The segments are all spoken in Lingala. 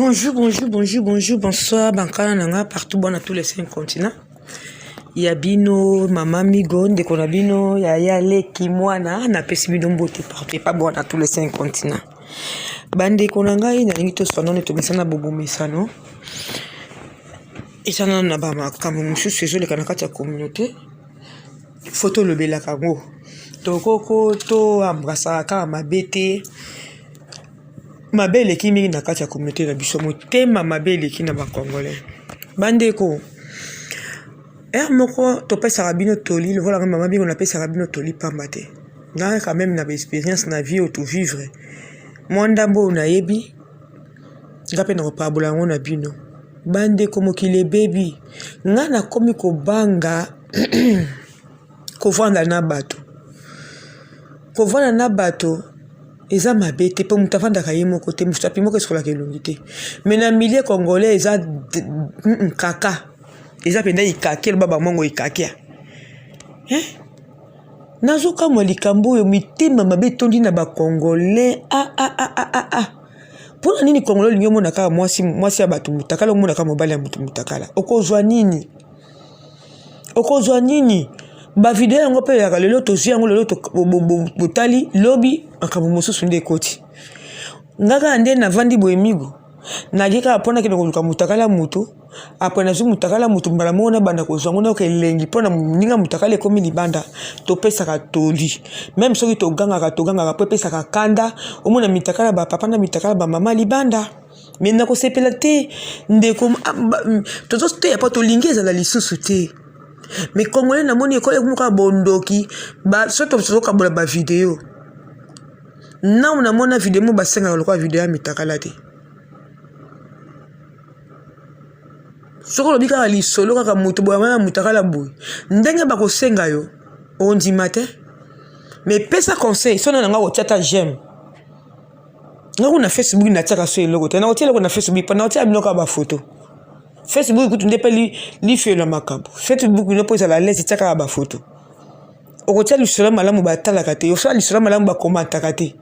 Bonjour, bonjour, bonjour, bonjour, bonsoir, bankana na nga partout bwana tous les cinq continents. Ya bino mama Migo, ndeko na bino yaya leki mwana, napesi bino mbote partout epa bwana tous les cinq continents. Bandeko na ngai nalingi toswana nde tomesana bobomesano eza nano na bamakambo mosusu ezoleka na kati ya communauté fo tolobelaka yango tokoko to embrasaka kaka mabe te mabe eleki mingi na kati ya communauté na biso motema mabe eleki na bacongolais bandeko heure moko topesaka bino toli lokola nga mama bingo napesaka bino toli pamba te ngai quand même na baexpérience na vie oyo tovivre mwa ndambo oyo nayebi nga mpe nakopabola yango na bino bandeko mokili ebebi nga nakomi kobanga kovanda na bato kovanda na bato eza mabe te mpo moto avandaka ye moko te mosapi moko esukolaka elongi te mais na milieu congolais eza kaka eza mpenza ikake eloba bamongo ikakia eh? Nazokamwa likambo oyo mitema mabe etondi na bacongolais ah, ah, ah, ah, ah, ah. Mpona nini congolais olingi omona kaka mwasi, mwasi ya bato mutakala omona kaka mobali ya moto mutakala okozwa nini okozwa nini bavideo yango mpe eyaka lelo tozwi yango lelo botali lobi makambo mosusu nde ekoti nga kaka nde navandi boye migo nake kaka mpo nakende koluka mutakala moto apres nazwi mutakala moto mbala moko nabanda kozwa yango nayoka elengi mpo na moninga mutakala ekomi libanda topesaka toli meme soki togangaka togangaka mpo epesaka kanda omona mitakala bapapa na mitakala bamama libanda me nakosepela te ndeko ah, tozoteya mpo tolingi ezala lisusu te me congolais namoni ekomi kaka bondoki soki tozokabola bavideo nanu namona video moko basengaka lokola video ya mitakala te soki olobi kaka lisolo kaka moto boye amana mutakala boye ndenge bakosenga yo ondima te mais pesa conseil sona na nga kotia ata j'aime nga kuna facebook natiaka so eloko te nakotia eloko na facebook mpo nakotia bino kaka bafoto facebook kutu nde mpe lifelo ya makambo facebook bino mpo ezala lese tia kaka bafoto okotia lisolo malamu batalaka te osala lisolo malamu bakomantaka te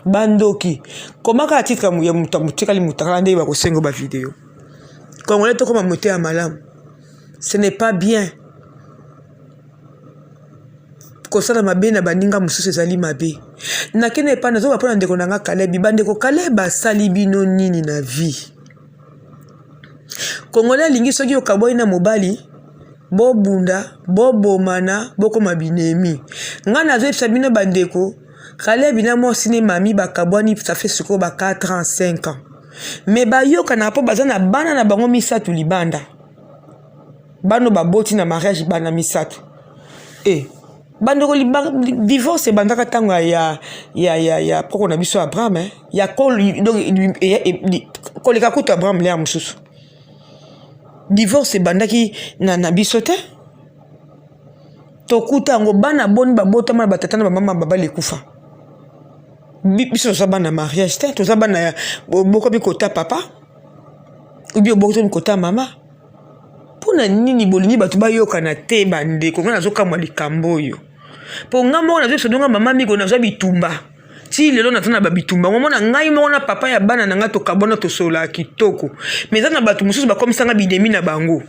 bandoki koma kaka titre ya moto amotikali motakala ndenge bakosenga bavideo congolais tokoma motema malamu ce n'est pas bien kosala mabe na baninga mosusu ezali mabe nakende epai nazoba mpo na ndeko na nga kalebi bandeko kaleb asali bino nini na vie congolais alingi soki okabwani na mobali bobunda bobomana bokoma binemi ngai nazoyebisa bino bandeko Caleb na mwasi ne mami bakabwani ça fait sikoyo ba 4 ans 5 ans mais bayokanaka mpo baza na bana na bango misato libanda bano baboti na mariage bana misato e eh, bandeko divorce ebandaka ntango ya, ya, ya, ya koko na biso abraham eh? ya donc koleka kutu abraham lea mosusu divorce ebandaki na, na biso te Tokuta yango bana boni babotama na batata na bamama babali ekufa biso toza bana mariage te toza bana ya bokomi kota papa obi obokomi kota mama mpo na nini bolingi bato bayokana te bandeko ngai nazokamwa likambo oyo mpo ngai moko nazoyebisa ndonga mama miko nazwa bitumba ti lelo naza na babitumba yango mona ngai moko na papa ya bana na ngai tokabwana tosololaka kitoko mais eza na bato mosusu bakomisanga binemi na bango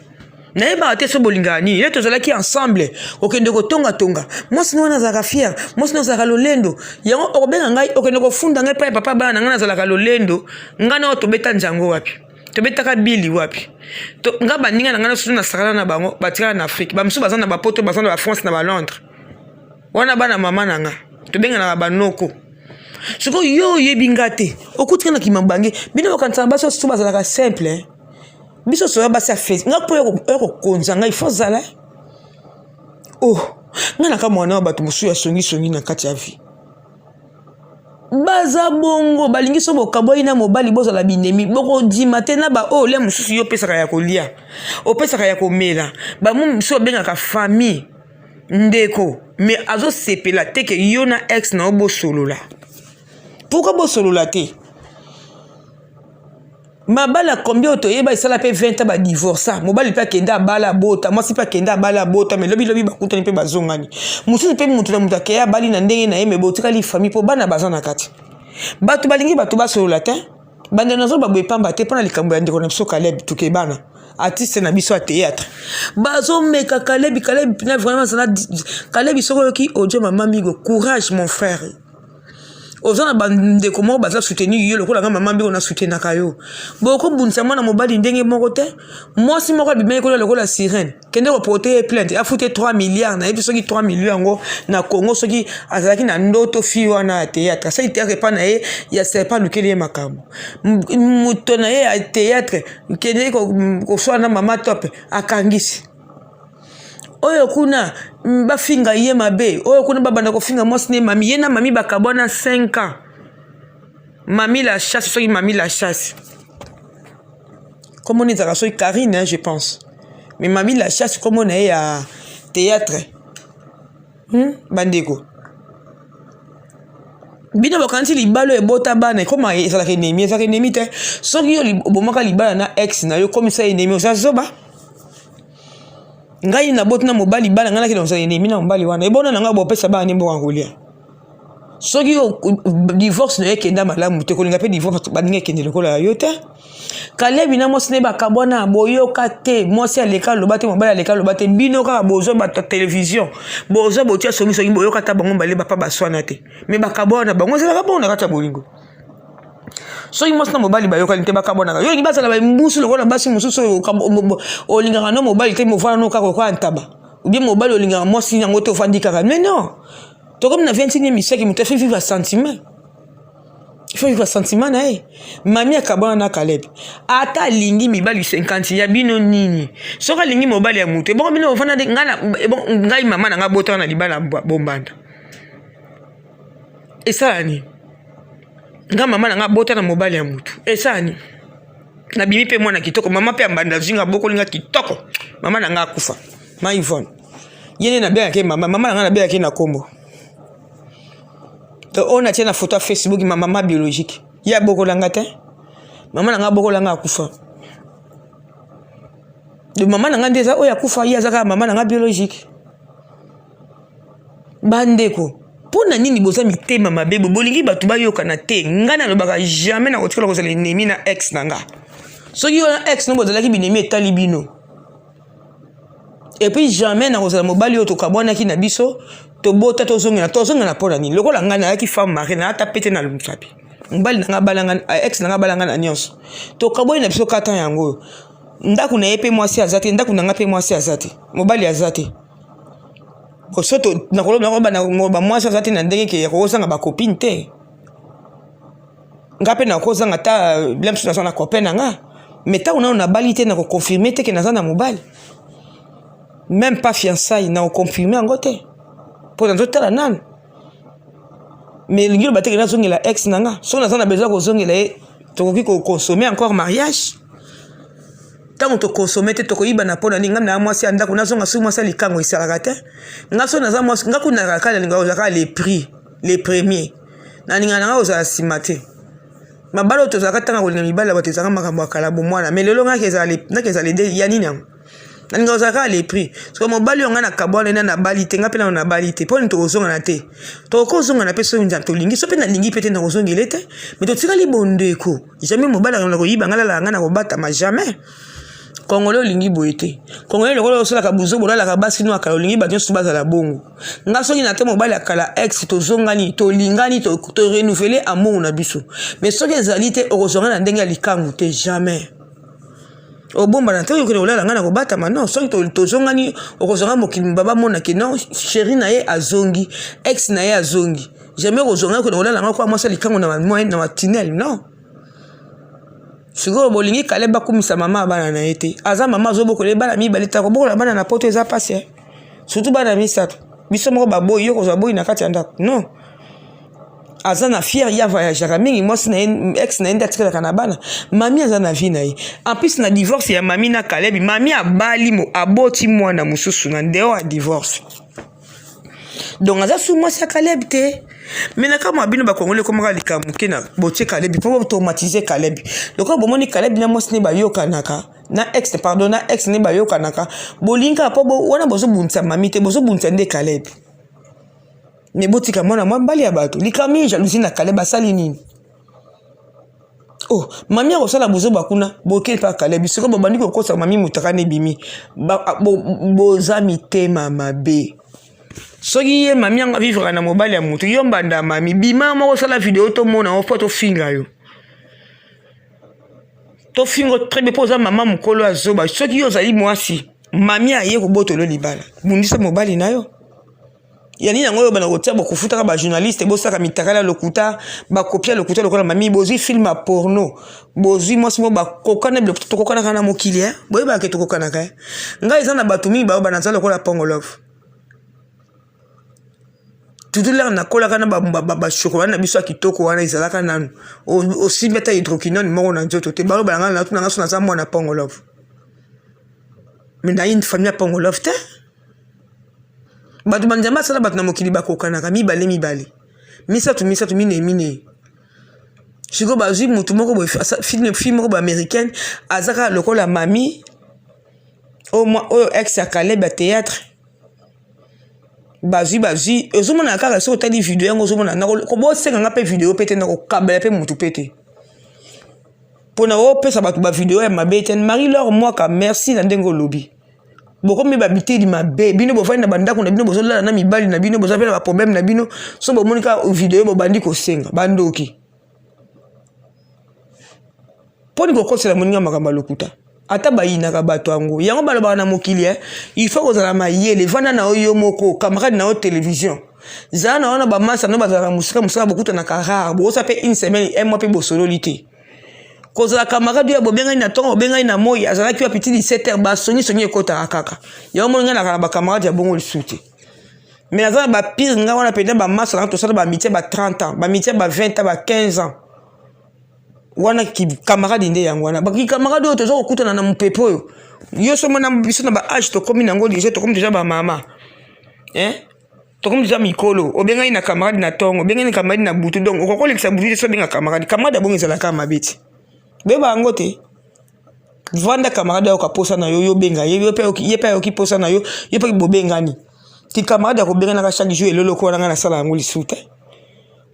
Nayebaka te so bolingaka nini. Ye tozalaki ensemble, okende kotonga tonga. Mwasi wana azalaka fier, mwasi wana azalaka lolendo. Yango okobenga ngai, okende kofunda ngai epai ya papa bana na ngai nazalaka lolendo. Ngai na tobeta njango wapi? Tobetaka bili wapi? To, ngai baninga na ngai nyonso nasakana na bango batikala na Afrique. Ba mosusu baza na ba poto, baza na ba France na ba Londres. Wana bana mama na nga tobenganaka banoko. Sikoyo yo oyebi nga te, okuti nga na kimabange. Bino bokanisaka basi oyo bazalaka simple eh? Biso toza basi ya feti nga mpo ya kokonza ngai fo zala oh nga naka mwana wa bato mosusu ya songisongi na kati ya vie baza bongo balingi so bokabwani na mobali bozala binemi bokondima te na baoyo olia mosusu yo opesaka ya kolia opesaka ya komela bango mosusu babengaka famille ndeko me azosepela te ke yo na ex na yo bosolola pourkui bosolola te Mabala combien oyo toyeba esala pe 20 ans ba divorca mobali pe akenda abala abota mwasi pe akenda abala abota mais lobi lobi bakutani pe bazongani mosusu pe mutu na mutu akei abali na ndenge na ye mais botikali famille po bana baza na kati bato balingi bato basolola te. Bandeko nazoloba boye pamba te mpo na likambo ya ndeko na biso Caleb Tukebana artiste na biso ya théâtre bazomeka Caleb Caleb na vraiment azala Caleb soki oyoki audio mama Migo courage mon frère oza na bandeko moko baza soutenir yo lokola nga mama Migo na soutenaka yo bokobundisa mwana mobali ndenge moko te mwasi moko abimaki kuna lokola sirène kende koporte ye plainte afute 3 milliards nayebi soki 3 millions yango na congo soki azalaki na ndoto fille wana ya théâtre asali théâtre epa na ye ya serpent alukeli ye makambo moto na ye ya théâtre kende koswana na mama top akangisi oyo kuna bafinga ye mabe oyo kuna babanda kofinga mwasi ne mami ye na mami bakabwana 5 ans mami la chasse soki mami la chasse kombo ezalaka soki Karine hein, je pense mais mami la chasse kombo na ye ya théâtre Bandeko bino bokanisi libala oyo ebota bana ekoma ezalaka ennemi ezalaka ennemi te soki yo obomaka libala na ex na yo okomisa ennemi oza zoba ngai naboti na mobali bana ngai nakende kozala ennemi na mobali wana ebona na ngai bopesa bana nde mboka kolia soki divorce na yo ekenda malamu te kolinga mpe divorce baninga ekende lokola ya yo te kalebi na mwasi ne bakabwana boyoka te mwasi aleka aloba te mobali aleka aloba te bino kaka bozwa bato ya televizio bozwa botia songisongi boyoka ata bango mbale bapa baswana te me bakabwana bango ezalaka bongo na kati ya bolingo soki mwasi na mobali bayokani te bakabwanaka yo olingi bazala bambusu lokola basi mosusu oyo olingaka no mobali te movanda no kaka okoya ntaba obie mobali olingaka mwasi yango te ofandi kaka mais non tokomi na 21e siècle moto afi vivre sentiment il faut vivre sentiment na ye mami akabwana na Caleb ata alingi mibali 50 ya bino nini soki alingi mobali ya moto ebongo bino ofanda ngai mama na ngai abotaka na libala bombanda esala nini ngai mama na ngai abota na mobali ya motu esala nini nabimi mpe mwana kitoko mama mpe ya mbanda zinga abokoli nga kitoko mama na ngai akufa ma Yvonne ye nde nabengaki mama mama na ngai nabengaki na nkombo to oyo natie na foto ya facebook ma mama biologique ye abokolanga te mama na ngai abokolanga akufa de mama na ngai nde eza oyo akufa ye aza kaka mama na ngai biologique bandeko mpo na nini boza mitema mabe bo bolingi bato bayokana te ngai nalobaka jamais nakotikala kozala ennemi na ex na nga soki yo na ex no bozalaki binemi etali bino et puis jamais nakozala mobali oyo tokabwanaki na biso tobota tozongela tozongela mpo na nini lokola ngai nayaki femme mariée nayata pete na mosapi mobali na ngai abalanga ex na ngai abalanga na nyonso tokabwani na biso kata yango oyo ndako na ye mpe mwasi aza te ndako na ngai mpe mwasi aza te mobali aza te so nakoloba mwasi aza te na ndenge ke ya kozanga bacopine te nga mpe nakozanga ata bila mosusu naza na copain na nga mais ntango nano nabali te nakoconfirme te ke naza na mobali même pas fiançaille nakoconfirme yango te mpo nazotala nanu mais elingi loba te ke nazongela ex na nga soki naza na besoin kozongela ye tokoki koconsommer encore mariage ntango tokonsome te tokoyibana mpo na nini ngai na mwasi ya ndako nazonga soki mwasi ya likango esalaka te nga soki naza mwasi nga kuna kaka nalinga kozala kaka le prix le premier nalingaka na nga kozala nsima te mabala oyo tozalaka ntango kolinga mibali ya bato ezalaka makambo ya kala bomwana mais lelo ngaki ezala nde ya nini yango nalinga kozala kaka le prix soki mobali oyo ngai nakabwana na nabali te ngai mpe nano nabali te mpo nini tokozongana te tokozongana mpe soki nzambe tolingi so mpe nalingi mpe te nakozongele te mais totikali bondeko jamais mobali akenda koyiba ngai lalaka ngai na kobatama jamais congolais olingi boye te congolais lokola osalaka buzoba olalaka basi no akala olingi bato nyonso bazala bongo nga soki na te mobali akala ex tozongani tolingani torenouveler amour na biso mais soki ezali te okozwa ngai na ndenge ya likangu te jamais obombana te okende kolala ngai na kobatama non soki tozongani okozwa ngai mokili bamonake non chéri na ye azongi ex na ye azongi jamais okozwa ngai okende kolala ngai kwa mwasi ya likangu na matinel non sikoyo bolingi kale bakumisa mama ya bana na ye te aza mama azobokola ye bana mibale te akobokola bana na poto eza pasi surtout bana misato biso moko baboyi yo kozwa boyi na kati ya ndako non aza na fier ye avoyageaka mingi mwasi na ye ex na ye nde atikalaka na bana mami aza na vie na ye en plus na divorce ya mami na kalebi mami abali aboti mwana mosusu na dehors ya divorce donc aza su mwasi ya kaleb te me na kamwa bino bakongoli ekomaka likambo moke na botie kalebi mpo botraumatize kalebi lokola bomoni kalebi na mwasi ne bayokanaka na ex pardon na ex ne bayokanaka bolingi kaka mpo wana bozobundisa mami te bozobundisa nde kalebi me botika mwana mwa mbali ya bato likambo nini jalousie na kaleb asali nini? Oh, mami akosala bozoba kuna boke epa Caleb sikoyo bobandi kokosa mami mutakana ebimi boza mitema mabe soki ye mami yango avivraka na mobali ya motu yo mbanda mami bima moko osala video tomona yo mpo tofinga yo tofinga très bien mpo oza mama mokolo ya zoba soki yo ozali mwasi mami aye kobotolo libala bundisa mobali na yo ya nini yango oyo bana kotia bokofutaka ba journaliste bosaka mitakala lokuta bakopia lokuta lokola mami bozwi film ya porno bozwi mwasi moko bakokana biloko tokokanaka na mokili eh? boyebaka ke tokokanaka eh? ngai eza na bato mingi bayo banaza lokola pongolove tutulaka nakolaka na bachokola na biso ya kitoko wana ezalaka nanu osimbi ata hydroquinone moko na nzoto te bayo balanga na tuna nga so naza mwana pongolove mais na une famille ya pongolove te Bato ba Nzambe asala bato na mokili bakokanaka mibale mibale, misato misato, minei minei. Sikoyo bazwi motu moko boye fille moko boye americaine aza kaka lokola mami oyo ex ya Caleb ya théâtre bazwi bazwi ozomona kaka soki otali video yango ozomona bosenga nga mpe video mpe te nakokabela mpe motu mpe te mpona opesa bato bavideo ya mabe te Marie Laure Mwaka merci na ndenge olobi bokomi ba biteli mabe bino bofandi na bandako na bino bozolala na mibali na bino boza mpe na baproblème na bino so bomoni kaka video bobandi kosenga bandoki mpo ni kokosela moninga makambo ya lokuta ata bayinaka bato yango yango balobaka na mokili eh? il faut kozala mayele vanda na yo yo moko camarade na yo télévision zala na wana bamasa no bazalaka mosika mosika bokutanaka rare bokosa mpe une semaine un mois mpe bosololi te kozala camarade oyo bobengani na ntongo bobengani na moi azalaki wapi ti 17 heures basongi songi ekotaka kaka yango moni ngai nakala bacamarade ya bongo lisusu te mais naza na bapire ngai wana mpenza bamasa nanga tosala bamitie ba 30 ans bamitie ba 20 ans ba 15 ans wana camarade nde yango wana bakamarade oyo toza kokutana na mopepe oyo yo so mona biso na ba age tokomi nango deja tokomi deja bamama eh? tokomi deja mikolo obengani na camarade na ntongo obengani na camarade na butu donc okoki kolekisa butu te so obenga camarade camarade abongo ezalaka mabe te boyeba yango te vanda camarade ayoka mposa na yo yo obenga ye ye mpe ayoki mposa na yo yo mpe bobengani ti camarade akobenganaka chaque jour eloloko wana ngai nasala yango lisusu te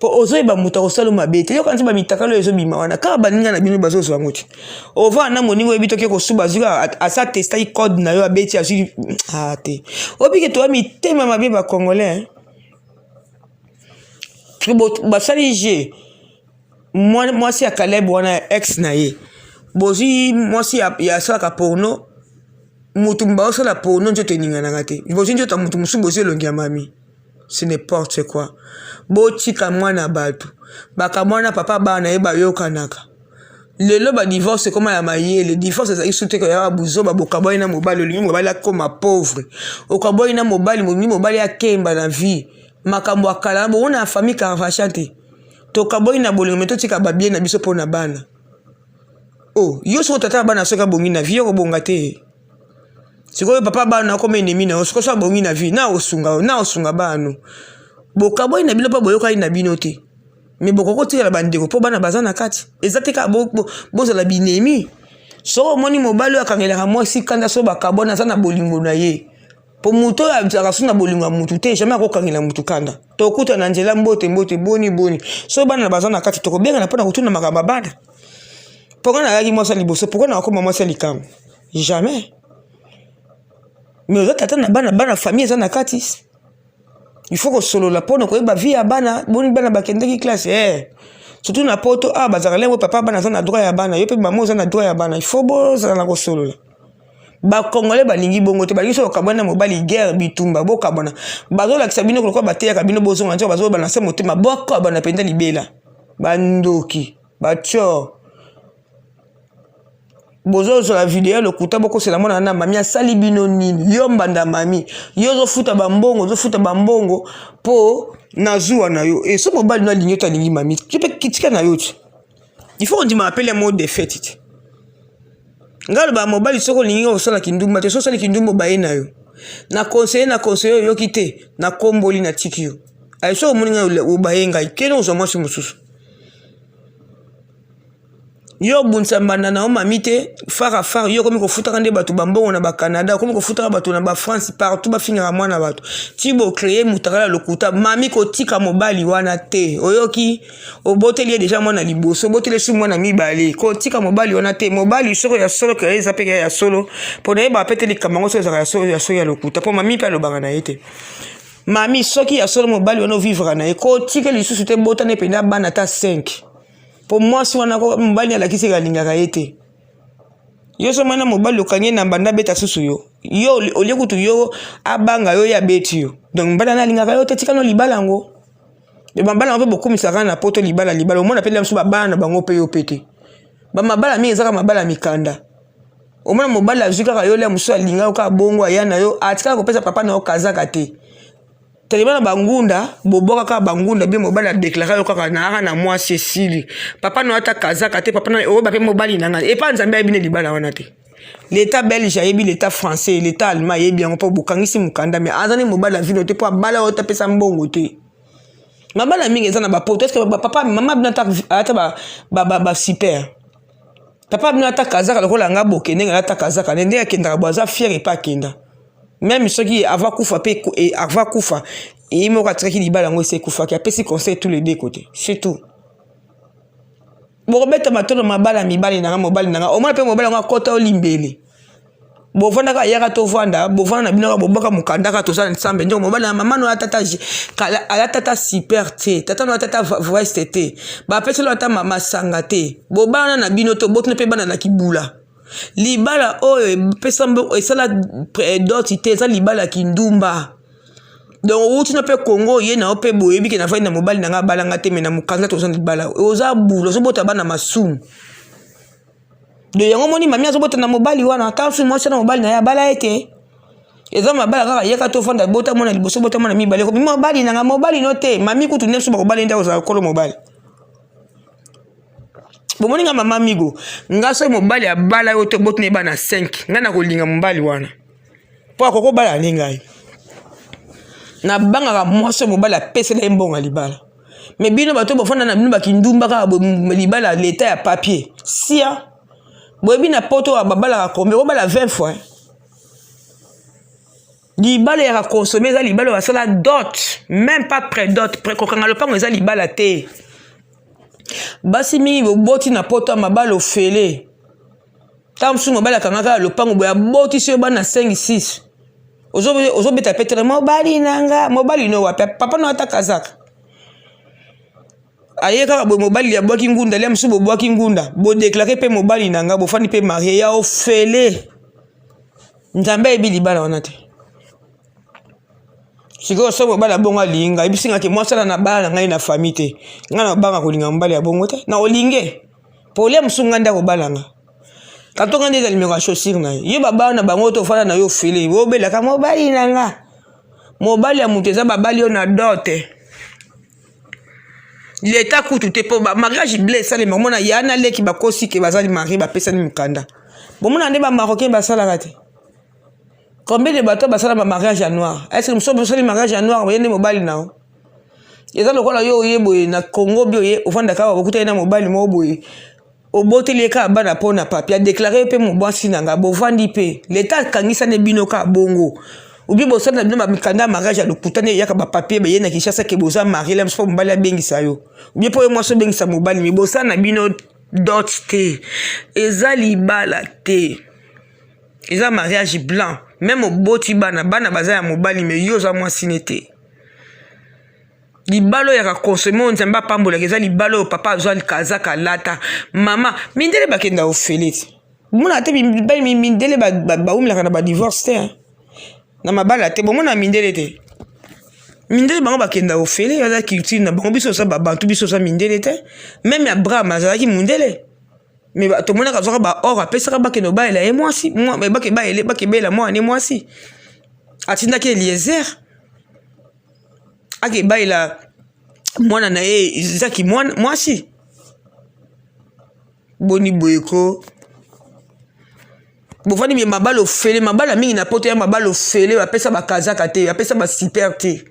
Po ozoyeba moto akosala yo mabe te. Yoka nti ba mitakala oyo ezobima wana kaka baninga na bino bazozwa yango te. Ovanda na moninga oyebi toke kosuba azwi kaka asa testaki code na yo abeti azwi ah te. Oyebi ke toya mitema mabe ba congolais. Basali jeu mwasi ya Caleb wana ex na ye bozwi mwasi ya asalaka porno moto baosala porno nzoto eninganaka te bozwi nzoto ya moto mosusu bozwi elongi ya mami. C'est n'importe quoi. Botika mwana batu. Bakamwana papa bana ye bayokanaka. Lelo ba divorce ekoma ya mayele. Divorce ezali su te ya buzoba bokabwani na mobali olingi mobali akoma pauvre. Okabwani na mobali olingi mobali akemba na vie. Makambo ya kala bomona ya famille Kardashian te. Tokabwani na bolingo mais totika ba bien na biso pona bana. Oh, yo soki tata ya bana soki abongi na vie okobonga te. Sikoyo papa bana akoma ennemi na yo sikoyo so abongi na vie na osunga yo na osunga bana bokabwani na bino mpo boyokani na bino te me bokoki kotikala bandeko mpo bana baza na kati eza te kaka bozala binemi soki omoni mobali oyo akangelaka mwasi kanda so bakabwani aza na bolingo na ye mpo moto oyo azalaka so na bolingo ya motu te jamai akokangela motu kanda tokuta na nzela mbote mbote boni boni so bana baza na kati tokobengana mpo na kotuna makambo ya bana mpo ngai nazalaki mwasi ya liboso pourkoi nakokoma mwasi ya likambo Jamais. Mais oza tata na bana, bana famille eza na kati. Il faut kosolola mpo na koyeba vie ya bana, boni bana bakendeki classe eh. Surtout na poto ah bazalaka lengo papa bana aza na droit ya bana, yo mpe mama oza na droit ya bana. Il faut bozala na kosolola. Ba congolais balingi bongo te, balingi soki okabwani na mobali guerre bitumba bokabwana. Bazolakisa bino lokola bateyaka bino bozonga nzoka bazoloba na se motema bokabwana mpenza libela. Bandoki, ba tshior. Bozozwa video ya lokuta bokosela mwana na mami asali bino nini? Yo mbanda mami, yo ozofuta bambongo, ozofuta bambongo mpo na zuwa na yo. E so mobali no alingi yo te alingi mami, yo mpe kitika na yo ti. Il faut kondima appel ya mot défaite ti. Ngai aloba mobali soki olingi kosala kindumba te, soki osali kindumba obaye na yo. Na conseiller na conseiller oyoki te, na komboli na tiki yo. Ayi soki omoni ngai obaye ngai, kende ozwa mwasi mosusu. Yo obundisa mbanda na yo mami te fara fara yo okomi kofutaka nde bato bambongo na bacanada okomi kofutaka bato na bafrance partout bafingaka mwana bato ti bocreye mutakala lokuta mami kotika mobali wana te oyoki oboteli ye deja mwana liboso oboteli su mwana mibale kotika mobali wana te mobali soko ya solo ke eza mpe ya solo mpo nayebaka mpe te likambo yango soki ezalaka ya solo ya solo ya lokuta mpo mami mpe alobaka na ye te mami soki ya solo mobali wana ovivre na ye kotika lisusu te botana mpenza bana ata 5 mpo mwasi wana mobali alakisi eke alingaka ye te yo so mwana mobali okangi ye na mbanda abeta susu yo yo olie kutu yo abanga yo ye abeti yo donc mobali wana alingaka yo te tika no libala yango me mabala yango mpe bokumisaka na poto libala libala omona mpe mosusu babala na bango mpe yo mpe te bamabala mingi ezaka mabala ya mikanda omona mobali azwi kaka yo lia mosusu alinga yo kaka bongo aya na yo atikaka kopesa papa na yo kazaka te telema na bangunda bobwaka kaka bangunda bie mobali adeklare yo kaka naaka na mwasi esili papa na yo ata kazaka te papa na oyeba mpe mobali na ngai epa nzambe ayebi ne libala wana te leta belge ayebi leta français leta allemand ayebi yango mpo bokangisi mokanda me aza ne mobali ya vino te mpo abala oyo tapesa mbongo te mabala mingi eza na bapoto eske bapapa mama bino ata basuper papa bino ata kazaka lokola nga boke ndenge alata kazaka nde ndenge akendaka bo aza fiere epa akenda meme soki ava kufa mpe ava kufa ye moko atikaki libala yango esi ekufaki apesi conseil tous les deux côté c'est tout bokobeta matolo mabala mibali na nga mobali na nga omona mpe mobali yango akota olimbele bovandaka yaka tovanda bovanda na bino kaka bobwaka mokanda kaka toza na nsambe ndeko mobali na mama no atata alatata super te tata no atata veste te bapeselo ata masanga te bobana na bino te obotuna mpe bana na kibula libala oyo epesa esala doti te eza libala ya kindumba donc owuti na mpe congo oye na yo mpe boyebi ke nafandi na mobali na ngai abalanga te me na mokanda toza na libala oza bula ozobota bana masumu de yango omoni mami azobota na mobali wana ata mosusu mwasi na mobali na ye abala ye te eza mabala kaka yaka tofanda bota mwana liboso bota mwana mibale komi mobali nanga mobali no te mami kutu nde mosusu bakobala ye nde akozala kolo mobali bomoni nga mama migo nga soki mobali abala yo te oboti na ye bana 5 ngai nakolinga mobali wana mpo akoki kobala nde ngai nabangaka mwasi oyo mobali apesela ye mbongo ya libala me bino bato bofanda na bino bakindumba kaka libala leta ya papier sia boyebi na poto babalaka combien obala 20 fois libala ya kakonsome eza libala basala dot même pas près dot kokanga lopango eza libala te basi mingi boboti na poto ya mabala ofele ntango mosusu mobali akangaka ya lopango boye abotisi yo bana 5 6 ozobeta petere mobali na nga mobali no wapi papa no ata kazaka aye kaka boye mobali abwaki ngunda lia mosusu bobwaki ngunda bodeklare mpe mobali na nga bofandi mpe marie ya ofele nzambe ayebi libala wana te sikoyo soki mobali ya bongo alingi ngai ayebisi ngai ke mwasi wana nabala na ngai na famille te ngai nabanga kolinga mobali ya bongo te na olinge polia mosusu ngai nde akobala nga tanto ngai nde eza limeko ya chaussure na ye ye babala na bango to ofanda na yo ofele obelaka mobali na nga mobali ya moto eza babali yo na dote leta kutu te mpo mariage ble esalema omona ya na leki bakosi ke bazali marie bapesani mokanda bomona nde bamarocain basalaka te combien de bato basala ba mariage ya noir est ce que mosusu osali mariage ya noir oye nde mobali na yo eza lokola yo oye boye na congo bi oye ofandaka awa bokutani na mobali moko boye oboteli ye kaka bana mpo na papi adeklare ye mpe mobwasi na ngai bovandi mpe leta akangisa nde bino kaka bongo obi bosali na bino bamikanda ya mariage ya lokuta nde eyaka bapapie beye na kinshasa ke boza marie la mosusu mpo mobali abengisa yo obie mpo yo mwasi obengisa mobali me bosala na bino dot te eza libala te eza mariage blanc meme oboti bana bana baza ya mobali me yo oza mwasi ne te libala oyo yaka konsome oyo nzambe apambolaka eza libala oyo papa azwa kazaka alata mama mindele bakenda ofele te bomona te mibali mindele bawumelaka na badivorce te na mabala te bomona mindele te mindele bango bakenda ofele aza culture na bango biso oza babantu biso oza mindele te meme abraham azalaki mundele me tomonaka azwaka ba or apesaka bakende obalela ye mwasi bakebela mwana ne mwasi atindaki eliezer akebalela mwana na ye izaki mwasi boni boye ko bovandi me mabala ofele mabala mingi na poto ya mabala ofele bapesa bakazaka te bapesa basuper te.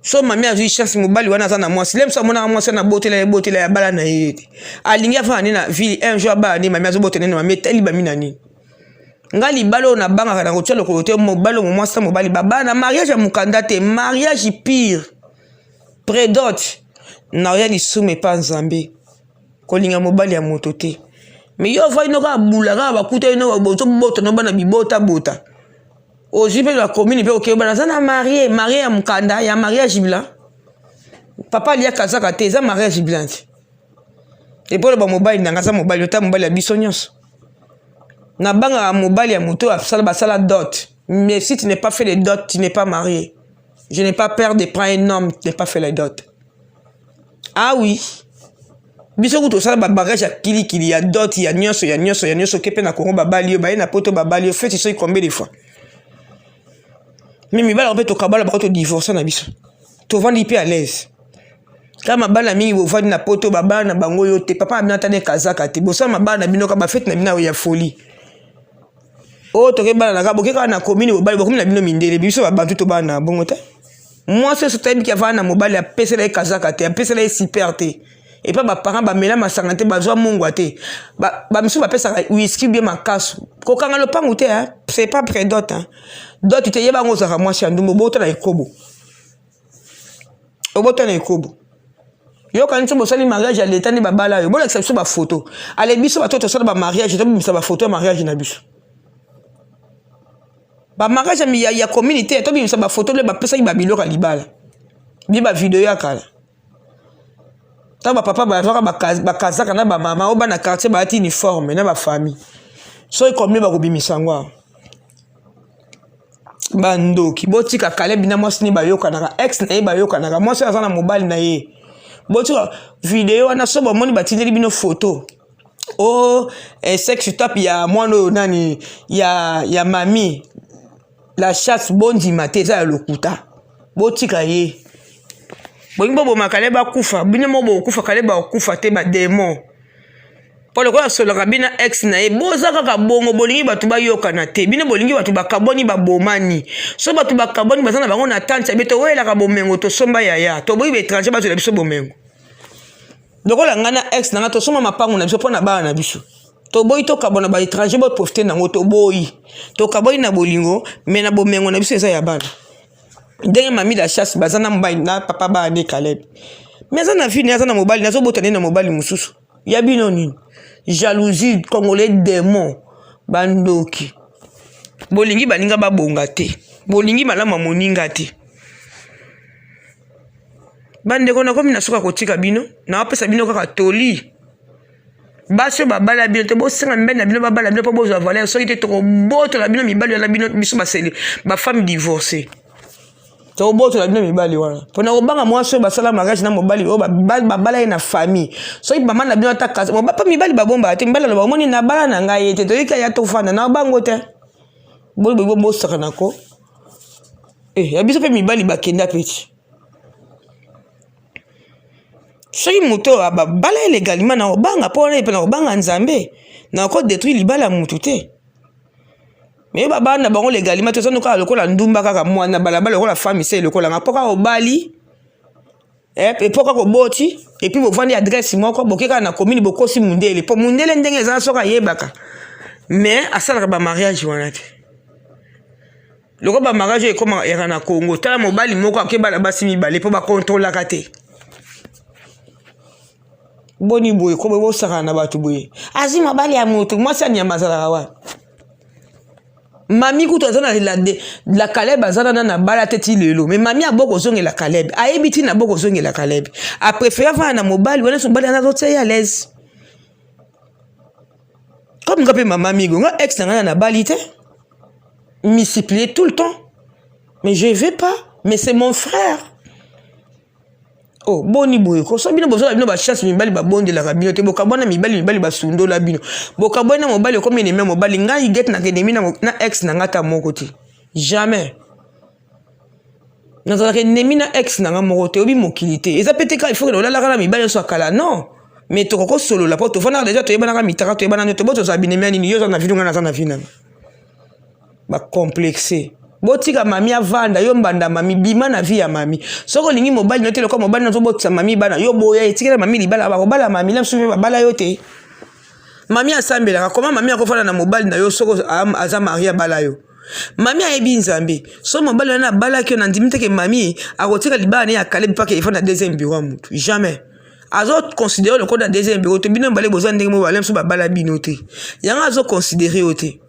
So mami azwi chance, mobali wana aza na mwasi le mosu, amonaka mwasi wana abotela ye, botela ye, abala na ye te. Alingi afanda nde na ville, un jour abala nde mami, azobotela nde na mami. Etali bami na nini? Nga libala oyo nabangaka na kotia lokolo te. Mobali oyo, mwasi na mobali babala na mariage ya mokanda te, mariage pire prédot na oya lisumu epa Nzambe. Kolinga mobali ya moto te, mais yo ovandi no kaka bula kaka, bakuta yo no ozobota no bana bibotabota, ozwi mpe na commune mpe okei bana aza na marie marie ya mokanda ya mariage blanc. Papa aliaka azaka te, eza mariage blanc te. Epo oloba mobali na nga aza mobali ota mobali ya biso nyonso. Nabangaka mobali ya moto oyo asala basala dot, mais si tu n'es pas fait le dot, tu n'es pas marié. Je n'ai pas peur de prendre un homme qui n'ait pas fait la dot. Ah oui, biso kutu tosala babagage ya kilikili, ya dot, ya nyonso, ya nyonso, ya nyonso. Ke mpe na Kongo babali yo, baye na Poto babali yo, feti soki combien de fois. Mais mibali yango mpe tokabala bango, todivorce na biso, tovandi mpe à l'aise. Kaka mabala mingi bovandi na Poto, babala na bango yo te, papa na bino ata nde kazaka te. Bosala mabala na bino kaka bafete na bino ya folie oyo tokebala kaka, boke kaka na commune, bobali bokomi na bino mindele. Biso babantu tobala na bongo te. Mwasi nyonso toyebiki avanda na mobali apesela ye kazaka te, apesela ye super te, epa baparent bamela masanga te, bazwa mungwa te. Bamisusu bapesaka whisky bien makasu. Kokanga lopangu te, c'est pas pré-dot, dot te. Yeba yango, ozalaka mwasi ya ndumbu, obota na ekobo, obota na ekobo. Yoka nti bosali mariage ya leta nde babala yo, bolakisa biso bafoto. Ale biso bato tosala bamariage, tobimisa bafoto ya mariage na biso, bamariage ya communauté, tobimisa bafoto nde bapesaki babiloko ya libala, bi bavideo ya kala, ntango bapapa bazwaka bakazaka na bamama oyo bana quartier balati uniforme na bafamille. Soki combien bakobimisa yango awa? Bandoki, botika Kalebi na mwasi ni bayokanaka, ex na ye bayokanaka, mwasi aza na mobali na ye. Botika video wana. So bomoni batindeli bino foto o sex tape ya mwana oyo nani ya mami la chasse, bondima te, eza ya lokuta. Botika ye. Bolingi boboma Kale, bakufa bino mo, bokufa. Kale bakufa te, badémon. Mpo lokola asolaka bino ex na ye, boza kaka bongo. Bolingi bato bayokana te, bino bolingi bato bakabwani, babomani. So bato bakabwani, baza na bango na tante ya be, towelaka bomengo, tosomba yaya, toboyi baétranger bazwela biso bomengo. Lokola ngai na ex na ngai tosomba mapango na biso mpo na bana na biso, toboyi tokabwana, baétranger boprofite nango. Toboyi, tokaboyi na bolingo, mais na bomengo na biso eza ya bana. Ndenge mami la chasse baza na mobali na papa bana nde Caleb, mais aza na vie ne, aza na mobali, nazobota nde na mobali mosusu. Ya bino nini? Jalousie congolais, démon, bandoki. Bolingi baninga babonga te, bolingi malamu ya moninga te. Bandeko, nakomi na suka kotika bino, naopesa bino kaka toli. Basi oyo babala bino te, bosenga mibali na bino babala bino mpo bozwa valeur. Soki te, tokobotola bino mibali wana. Bino biso baseli bafemme divorcée, tokobotola bino mibali wana mpona kobanga mwasi oyo basala mariage na mobali oyo babala ye na famille. Soki mama na bino ata mpo mibali babombaka te, mibali aloba: "Omoni, nabala na ngai ye te, toyika ya tofanda na bango te." Boli boyi bobosaka nako ya biso mpe mibali bakenda mpe ti. Soki moto oyo babala ye légalement, na kobanga mpo wana mpe na kobanga Nzambe, na kodétruire libala ya motu te. Mais babala na bango légalement, toza no kaka lokola ndumba, kaka mwana balabala, lokola femme se lokola nga, mpo kaka obali, mpo kaka oboti, et puis bovandi adresse moko, boke kaka na commune, bokosi mundele. Mpo mundele ndenge eza, soki ayebaka, mais asalaka bamariage wana te lokola bamariage oyo ekoma yaka na Congo. Tala mobali moko akebala basi mibale mpo bakontrolaka te. Boni boye ko bosakana na bato boye? Azwi mobali ya moto, mwasi ya nyama azalaka wana. Mami kutu aza na la Caleb, aza nana na bala te ti lelo, mais mami abo kozongela Caleb, ayebi ntina abo kozongela Caleb, apréféré avanda na mobali wana. So mobali wana azotia ye à l'aise comme nga mpe mama migo. Nga ex na ngai na nabali te, multiplier tout le temps, mais je vais pas, mais c'est mon frère. Oh, boni boye koso? Bino bozala bino bachance, mibali babondelaka bino te. Bokabwana mibali, mibali basundola bino, bokabwana mobali, okomi ennemi ya mobali. Ngai get na ennemi na ex na ngai ata moko te, jamais nazalaka ennemi na ex na ngai moko te. Oyebi mokili te, eza pe te kaka ifo olalaka na mibali nyonso ya kala. Non, mais tokokosolola mpo tovandaka déjà, toyebanaka mitaka, toyebana nde tobo tozala binemi ya nini. Yo oza na vie, ngai naza na vie nanga. Bacomplexe. Botika mami avanda, yo mbanda mami, bima na vie ya mami. Soki olingi mobali no te lokola mobali no azobotisa mami bana, yo boya etikela mami libala, bakobala mami na mosusu mpe babala yo te. Mami asambelaka, koma mami akofanda na mobali na yo soki aza marie abala yo. Mami ayebi Nzambe. Soki mobali wana abalaki yo, nandimi te ke mami akotika libala ne ya Caleb mpaka efanda deuxième bureau ya mutu. Jamais. Azo considérer lokola deuxième bureau te. Bino mibale boza ndenge moko, bala mosusu babala bino te. Yango azo considérer yo te.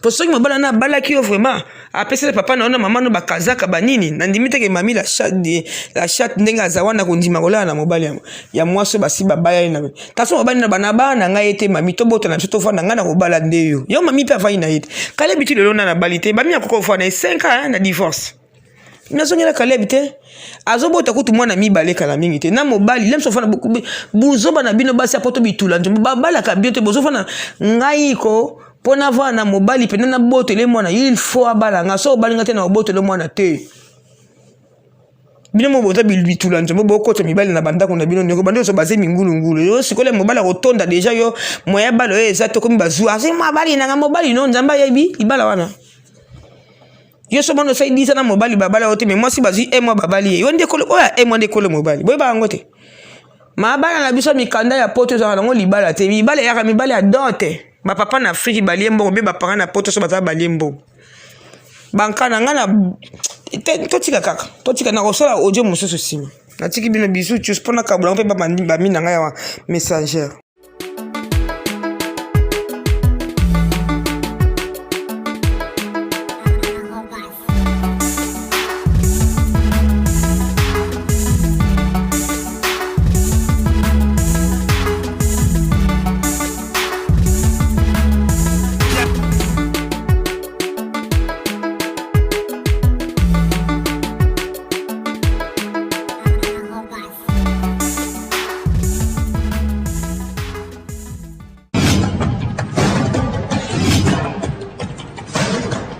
Po soki mobali wana abalaki yo vraiment, apesaki papa na yo na mama no bakazaka banini, nandimi te ke mami la chatte, la chatte ndenge aza wana kondima kolala na mobali ya mwasi oyo basi babaya ye na kasi mobali na bana bana na ngai ye te mami tobota na biso tofanda ngai na kobala nde yo yo mami mpe afandi na ye te Caleb ti lelo nana abali te bami akoki kofanda na ye 5 ans na divorce nazongela Caleb te azobota kutu mwana mibale kala mingi te na mobali lemso ofanda buzoba na bino basi ya poto bitula nzombo babalaka bino te bozofanda ngai ko mpo navanda na mobali mpenza nabotele mwana il faut abala nga so obali nga te na obotele mwana te bino mo boza bitula nzombo bokota mibali na bandako na bino ndeko bando nyonso baze mingulungulu yo sikoyo mobali akotonda deja yo moya bala oyo eza tokomi bazwa azwi mobali nanga mobali no nzambe ayebi libala wana yo so mwana osali 10 na mobali babala yo te me mwasi bazwi un mois babali ye yo nde kolo oyo un mois nde kolo mobali boyeba yango te mabala na biso mikanda ya poto ezalaka nango libala te mibala eyaka mibala ya dote bapapa na afriki balie mbongo mpe bapara na poto so baza balie mbongo banka na ngai na totika kaka totika nakosala audio mosusu nsima natiki bino bisu cus mpo nakabola mpe bami na ngai ya messenger.